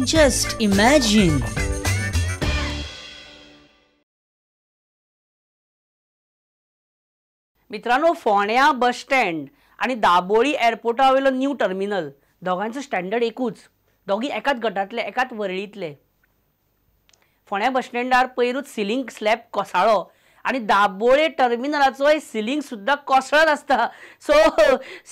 Just imagine. मित्रांनो, फोंड्या bus stand आणि दाबोळी एअरपोर्टा वयलो न्यू टर्मिनल दोगांचो स्टँडर्ड एकूच. दोगी एकाच गटांतले, एकाच वरळींतले. फोंड्या बस स्टँडार पयरूच सिलींग स्लॅब कोसळ्ळो आनी दाबोळे टर्मिनलाचोय सिलींग सुद्दां कोसळत आसता. सो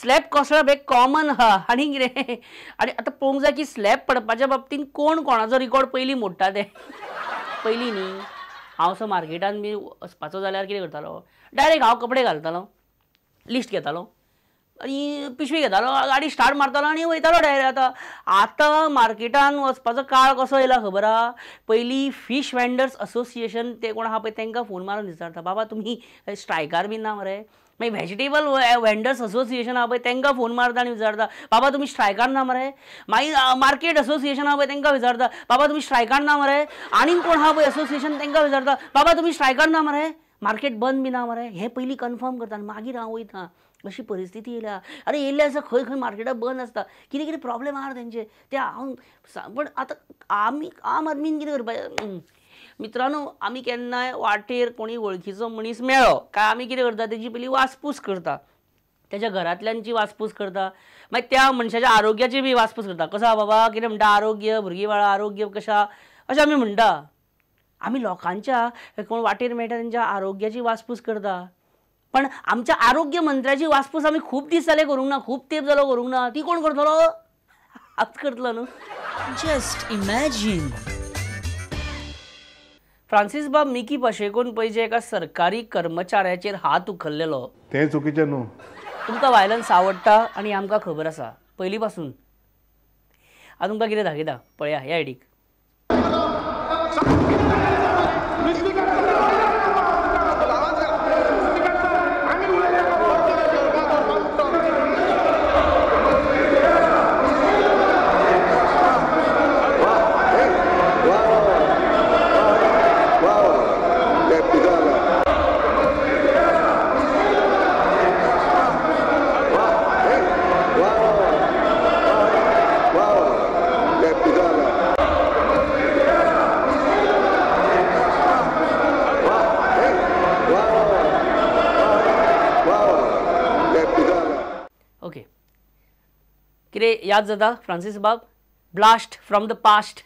स्लॅब कोसळप हें कॉमन आहा आनी कितें. आनी आतां पळोवंक जाय की स्लॅब पडपाच्या बाबतींत कोण कोणाचो रिकॉर्ड पयलीं मोडटा तें. पयलीं न्ही हांव असो मार्केटान बी वचपाचो जाल्यार कितें करतालो, डायरेक्ट हांव कपडे घालतालो, लिस्ट घेतालो आनी पिशवी घेतालो, गाडी स्टार्ट मारतालो आनी वयतालो डायरेक्ट. आतां आतां मार्केटान वचपाचो काळ कसो येयला खबर आहा. पयलीं फीश वेंडर्स असोसिएशन ते कोण आहा पळय तेंकां फोन मारून विचारता, बाबा तुमी स्ट्रायकार बी ना मरे. मागीर व्हेजिटेबल वेंडर्स असोसिएशन आहा पळय तेंकां फोन मारता आनी विचारता, बाबा तुमी स्ट्रायकार ना मरे. मागीर मार्केट असोसिएशन आहा पळय तेंकां विचारता, बाबा तुमी स्ट्रायकार ना मरे. आनीक कोण आहा पळय असोसिएशन तेंकां विचारता, बाबा तुमी स्ट्रायकार ना मरे, मार्केट बंद बी ना मरे. हें पयलीं कन्फर्म करता आनी मागीर हांव वयता. अशी परिस्थिती येयल्या. अरे येयल्ले आसा खंय खंय मार्केटां बंद आसता, कितें कितें प्रॉब्लेम आहा तेंचे ते हांव. पण आतां आमी आम आदमीन कितें करपाचें मित्रांनो, आमी केन्नाय वाटेर कोणी वळखीचो मनीस मेळ्ळो काय आमी कितें करता, तेजी पयलीं वासपूस करता, तेच्या घरांतल्यांची वासपूस करता, मागीर त्या मनशाच्या आरोग्याची बी वासपूस करता. कसो आहा बाबा, कितें म्हणटा, आरोग्य, भुरगीं बाळां आरोग्य कशें आहा अशें आमी म्हणटा. आमी लोकांच्या कोण वाटेर मेळटा तेंच्या आरोग्याची वासपूस करता, पण आमच्या आरोग्य मंत्र्याची वासपूस आमी खूब दीस जाले करूंक ना, खूब तेंप जालो करूंक ना. ती कोण करतलो, हांवच करतलो न्हू. Just imagine. Francis बाब, मिकी पाशेकोन पयजे एका सरकारी कर्मचाऱ्याचेर हात उखल्लेलो तें चुकीचें न्हू. तुमकां वायलन्स आवडटा आनी आमकां खबर आसा पयलीं पासून. आतां तुमकां कितें दाखयता पळया ह्या आयडीक. ओके, कितें याद जाता फ्रांसीस बाब, ब्लास्ट फ्रॉम the past.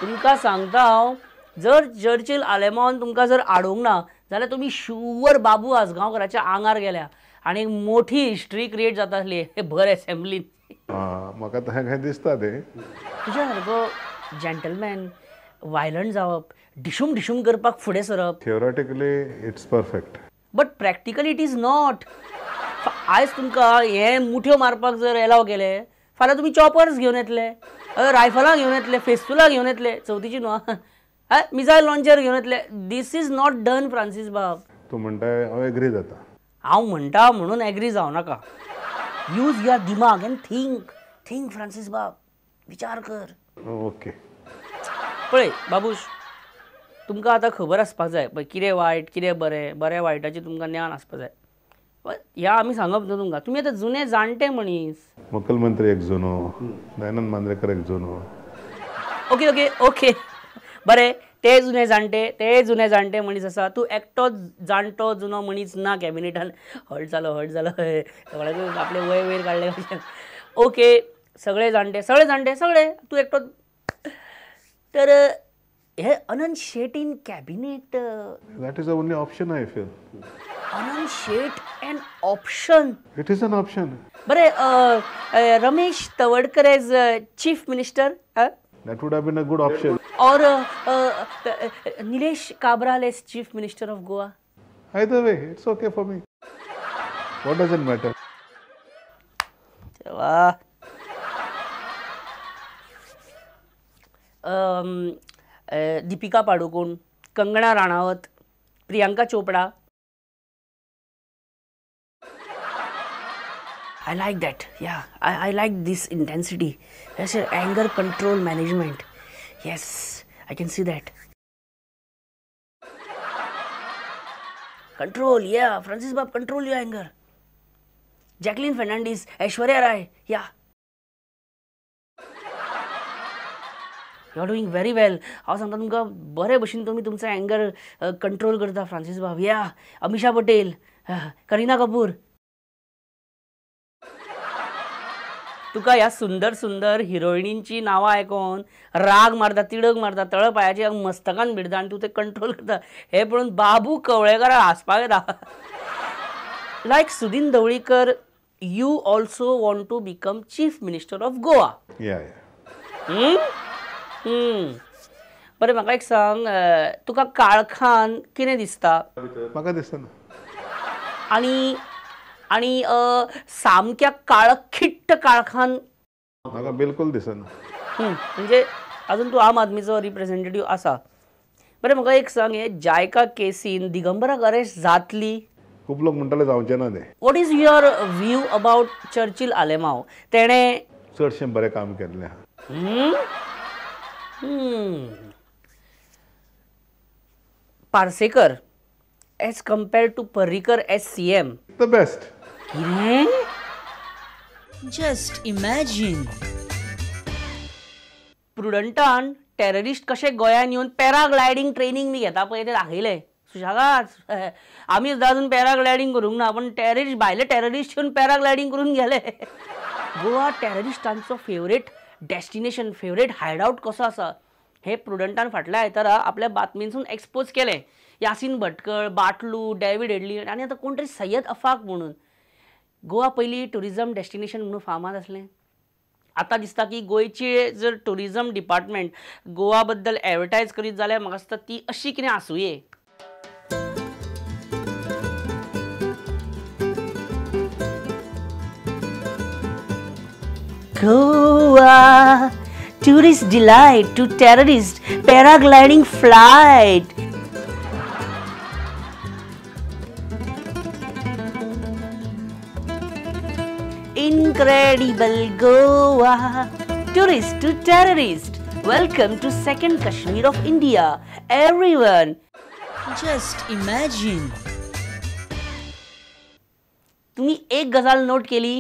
तुमकां सांगता हांव, जर चर्चिल आलेमावन तुमकां जर आडोवंक ना जाल्यार तुमी शुवर बाबू आजगांवकाराच्या आंगार गेल्या आनी एक मोठी हिस्ट्री क्रिएट जाता आसली भर एसेंब्लीन. म्हाका तशें कांय दिसता तें. तुज्या सारको जेंटलमॅन वायलंट जावप, ढिशूम ढिशूम करपाक फुडें सरप, theoretically it's perfect but practically it is not. आयज तुमकां हे मुठ्यो मारपाक जर एलाव केले, फाल्यां तुमी चॉपर्स घेवन येतले, रायफलां घेवन येतले, फेस्तुलां घेवन येतले, चवथीची न्हू, मिसायल लॉन्चर घेवन येतले. This is not done Francis बाब. तूं म्हणटा हांव एग्री जाता. हांव म्हणटा म्हणून एग्री जावं नाका. यूज your दिमाग एंड थिंक, थिंक फ्रांसीस बाब, विचार कर. ओके पळय बाबूश, तुमकां आतां खबर आसपाक जाय पळय कितें वायट कितें बरें, बऱ्या वायटाचें तुमकां ज्ञान आसपाक जाय. ह्या आमी सांगप न्हू तुमकां, तुमी आतां जुने जाणटे मनीस. मुखेलमंत्री एक जुनो, दयानंद मांद्रेकर एक जुनो. ओके ओके ओके, बरें, ते जुने जाणटे, ते जुने जाणटे मनीस आसा, तूं एकटोच जाणटो जुनो मनीस ना कॅबिनेटान. हर्ट जालो, हर्ट जालो, सगळ्याक आपले वय वयर काडले. ओके, सगळे जाणटे, सगळे जाणटे, सगळे, तूं एकटो. तर हे Anant Shet in cabinet, that is the only option I feel. Anant Shet an option, it is an option. बरें, Ramesh Tawadkar as chief minister, that would have been a good option. Aur Nilesh Cabral as chief minister of Goa. Either way it's okay for me, what does it matter. वा, Deepika Padukone, Kangana Ranaut, Priyanka Chopra. I like that. Yeah, I like this intensity. That's anger control management. Yes, I can see that. Control, yeah, Francis Bab, control your anger. Jacqueline Fernandez, Aishwarya Rai, yeah. You are doing very well. हांव सांगता तुमकां बरे भशेन तुमी तुमचो anger control करता Francis बाब. या अमिषा पटेल, करीना कपूर. तुका ह्या सुंदर सुंदर हिरोइनींची नांवां आयकोन राग मारता, तिडक मारता, तळपायाचे मस्तकान भिडता आनी तूं तें कंट्रोल करता. हें पळोवन बाबू कवळेकाराक हांसपाक येता. Like Sudin Dhavalikar, you also want to become chief minister of Goa. बरें म्हाका एक सांग, तुका काळखान कितें दिसता? म्हाका दिसना. आनी आनी सामक्या काळखिट्ट काळखान म्हाका बिलकुल दिसना. म्हणजे अजून तूं आम आदमीचो रिप्रेझेंटेटिव्ह आसा. बरें म्हाका एक सांग, हे जायका केसीन दिगंबराक अरेस्ट जातली? खूब लोक म्हणटाले जावचें ना तें. What is your view about Churchill Alemao? तेणें चडशें बरें काम केल्लें. Parsekar as compared to Parrikar as CM the best. कितें? Just imagine. प्रुडंटान टेररिस्ट कशे गोंयांत येवन पॅराग्लायडींग ट्रेनींग बी घेता पळय तें दाखयलें. सुशेगाद आमी सुद्दां अजून पॅराग्लायडींग करूंक ना, पूण टेररिस्ट भायले टेररिस्ट येवन पॅराग्लायडींग करून गेले. गोवा टेररिस्टांचो फेवरेट डेस्टिनेशन, फेवरेट हायडआवट कसो आसा हें प्रुडंटान फाटल्या आयतारा आपल्या बातमींसून एक्सपोज केलें. यासीन भटकळ, बाटलू, डेव्हिड हेडली आनी आतां कोण तरी सय्यद अफाक म्हणून. गोवा पयलीं ट्युरिजम डेस्टिनेशन म्हणून फामाद आसलें. आतां दिसता की गोंयची जर ट्युरिजम डिपार्टमेंट गोवा बद्दल एडवर्टायज करीत जाल्यार म्हाका दिसता ती अशी कितें आसुये. Goa, tourist delight to terrorist paragliding flight. Incredible Goa, tourist to terrorist. Welcome to second Kashmir of India, everyone. Just imagine. तुम्ही एक गजाल नोट केली,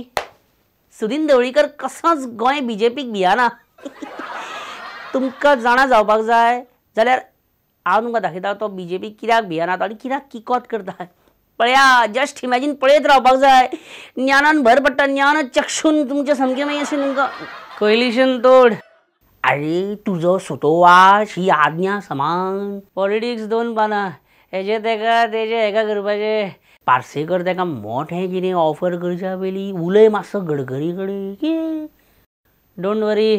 सुदीन ढवळीकर कसोच गोंय बीजेपीक भियाना. तुमकां जाणा जावपाक जाय जाल्यार हांव तुमकां दाखयता तो बीजेपी कित्याक भियाना आनी कित्याक किकोत करता. पळया, जस्ट इमॅजीन पळयत रावपाक जाय. ज्ञानान भर पडटा, ज्ञान चक्षून तुमचें सामकें मागीर अशें तुमकां कोयलिशन तोड. आरे तुजो सुतोवाच ही आज्ञा समान. पॉलिटिक्स दोन पानां, हेजे तेका तेजे हेका करपाचें. पार्सेकर तेका मोठें कितें ऑफर करच्या पयलीं उलय मातसो गडकरी कडेन की don't worry,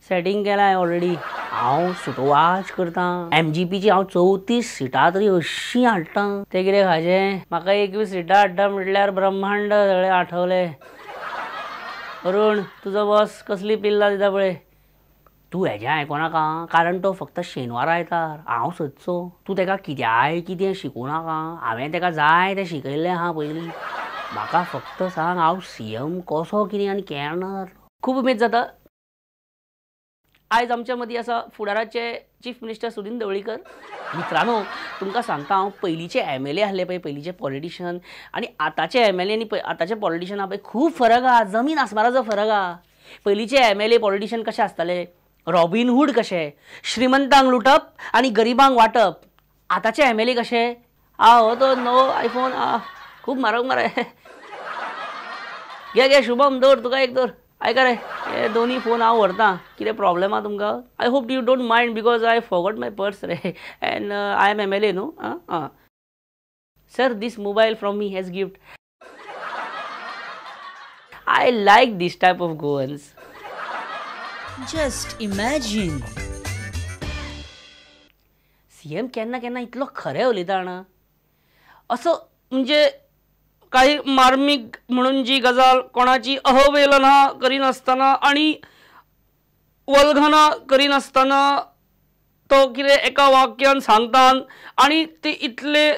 setting केलां ऑलरेडी, हांव सुतोवाच करतां. एमजीपीची हांव 34 सिटां तरी अशीं हाडटां. तें कितें खाजें, म्हाका 21 सिटां हाडटा म्हटल्यार ब्रह्मांड सगळें आठवलें. अरुण तुजो बॉस कसली पिल्लां दिता पळय. तूं हेजें आयकोनाका, कारण तो फक्त शेनवारा येता, हांव सदचो. तूं तेका कित्याय कितें शिकोवं नाका, हांवें तेका जाय तें शिकयल्लें आहा पयलीं. म्हाका फक्त सांग हांव सीएम कसो कितें आनी केन्ना जातलो. खूब उमेद जाता. आयज आमच्या मदीं आसा फुडाराचे चीफ मिनिस्टर सुदीन ढवळीकर. मित्रांनो तुमकां सांगता हांव, पयलींचे एमएलए आसले पळय, पयलींचे पॉलिटिशन आनी आतांचे एमएलए आनी आतांचे पॉलिटिशन आहा पळय खूब फरक आहा, जमीन आसमानाचो फरक आहा. पयलींचे एमएलए पॉलिटिशन कशे आसताले, रॉबिनहूड कशे, श्रीमंतांक लुटप आनी गरिबांक वांटप. आतांचे एमएलए कशे, आ हो तो नवो आयफोन आ खूब म्हारग मरे, घे घे शुभम दवर, तुका एक दवर. आयका रे, हे दोन्ही फोन हांव व्हरतां, कितें प्रॉब्लेम आहा तुमकां? I hope you don't mind because I forgot my purse रे and I am MLA न्हू. आं sir, this mobile from me as gift. I like this type of Goans. Just imagine. CM केन्ना केन्ना इतलो खरें उलयता जाणा, असो म्हणजे काही मार्मिक म्हणून जी गजाल कोणाची अहवेलना करिनासतना आनी वल्गना करिनासतना तो कितें एका वाक्यान सांगता आनी ती इतले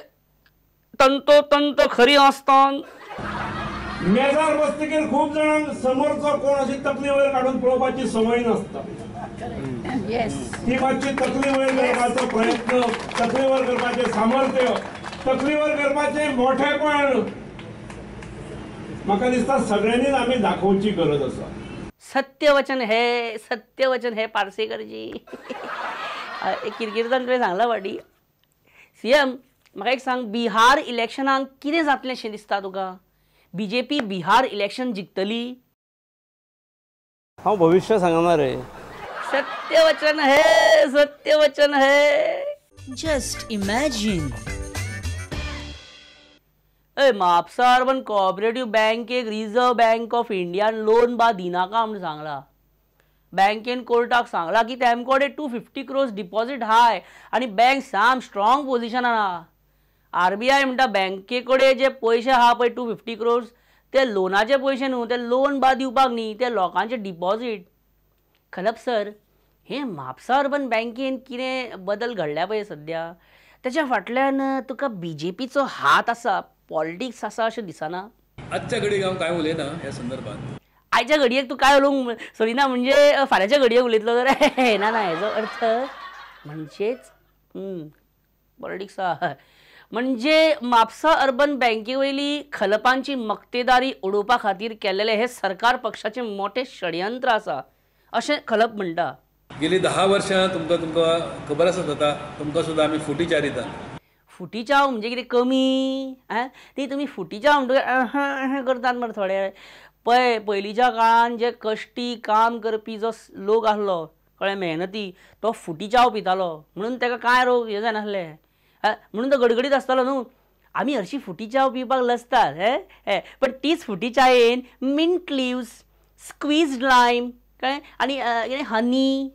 तंतोतंत खरी आसता. मेजार बसतकीर खूब जाणांक समोरचो कोण अशी तकली वयर काडून पळोवपाची संवय नासता. ती मातशी तकली वयर करपाचो प्रयत्न, तकली वयर करपाचें सामर्थ्य, तकली वयर करपाचें मोठेपण म्हाका दिसता सगळ्यांनीच आमी दाखोवची गरज आसा. सत्यवचन हे, सत्यवचन हे पार्सेकरजी. एक किरकिरतान तुवें सांगलां फाटीं. सी एम म्हाका एक सांग, बिहार इलेक्शनाक कितें जातलें शें दिसता तुका? बीजेपी बिहार इलेक्शन जिखतली? हांव भविश्य सांगना रे. सत्यवचन है, सत्यवचन है. Just imagine. ए म्हापसा अर्बन कोऑपरेटिव्ह बँकेक रिझर्व बँक ऑफ इंडियान लोन बा दिनाका म्हूण सांगला. बँकेन कोर्टाक सांगला की तेमकोडे 250 क्रोर्स डिपॉझिट हाय आनी बँक साम स्ट्रॉंग पोझिशनान आहा. आरबीआय म्हणटा बँके कडेन जे पयशे आहा पळय 250 क्रोर्स ते लोनाचे पयशे न्हू, ते लोन बा दिवपाक न्ही, ते लोकांचे डिपॉझिट. खलप सर, हे म्हापसा अर्बन बँकेन कितें बदल घडल्या पळय सद्या, तेच्या फाटल्यान तुका बीजेपीचो हात आसा, पॉलिटिक्स आसा अशें दिसना? आजच्या घडयेक हांव कांय उलयना ह्या संदर्भात. आयच्या घडयेक तूं कांय उलोवंक सोदिना म्हणजे फाल्यांच्या घडयेक उलयतलो तर ना ना, हेजो अर्थ म्हणजेच पॉलिटिक्स आहा. म्हणजे म्हापसा अर्बन बँके वयली खलपांची मक्तेदारी उडोवपा खातीर केल्लेलें हें सरकार पक्षाचें मोठें षडयंत्र आसा अशें खलप म्हणटा. गेली 10 वर्सां तुमकां तुमकां खबर आसा जाता, तुमकां सुद्दां आमी फुटी च्या दितात. फुटी च्या म्हणजे कितें कमी? ती तुमी फुटी च्या म्हणटकच करतात मरे थोडे. पळय पयलींच्या काळान जे कश्टी काम करपी जो लोक आसलो, कळ्ळें, मेहनती, तो फुटी च्याव पितालो म्हणून ताका कांय रोग हे जायनासले, म्हणून तो गडगडीत आसतालो न्हू. आमी हरशीं फुटी च्याव पिवपाक लजतात हे, पण तीच फुटी च्यायेन मिंट लिव्स, स्क्वीज्ड लायम, कळ्ळें, आनी कितें हनी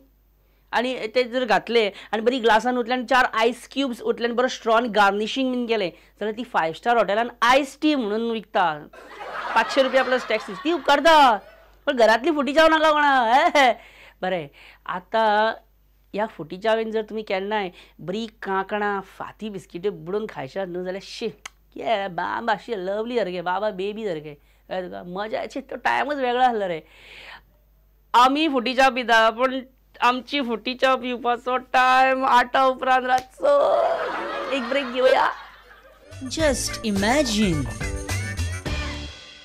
आनी ते जर घातले आनी बरी ग्लासान ओतले आनी 4 आयस क्यूब्स ओतले आनी बरो स्ट्रॉन गार्निशींग बीन केलें जाल्यार ती 5 स्टार हॉटेलान आयस टी म्हणून विकता, 500 रुपया प्लस टॅक्सीस, ती उपकारता. पण घरांतली फुटी च्याव नाका कोणा. बरें, आतां ह्या फुटी च्यावेन जर तुमी केन्नाय बरी कांकणां फाती बिस्किट्यो बुडोवन खायशात न्हू जाल्यार शी ये बाबा शी लवली सारकें, बाबा बेबी सारकें, कळ्ळें तुका, मजा येची. तो टायमूच वेगळो आसलो रे. आमी फुटी च्या पिता पूण आमची फुटी च्या पिवपाचो टायम 8 उपरांत रातचो. एक ब्रेक घेवया. Just imagine.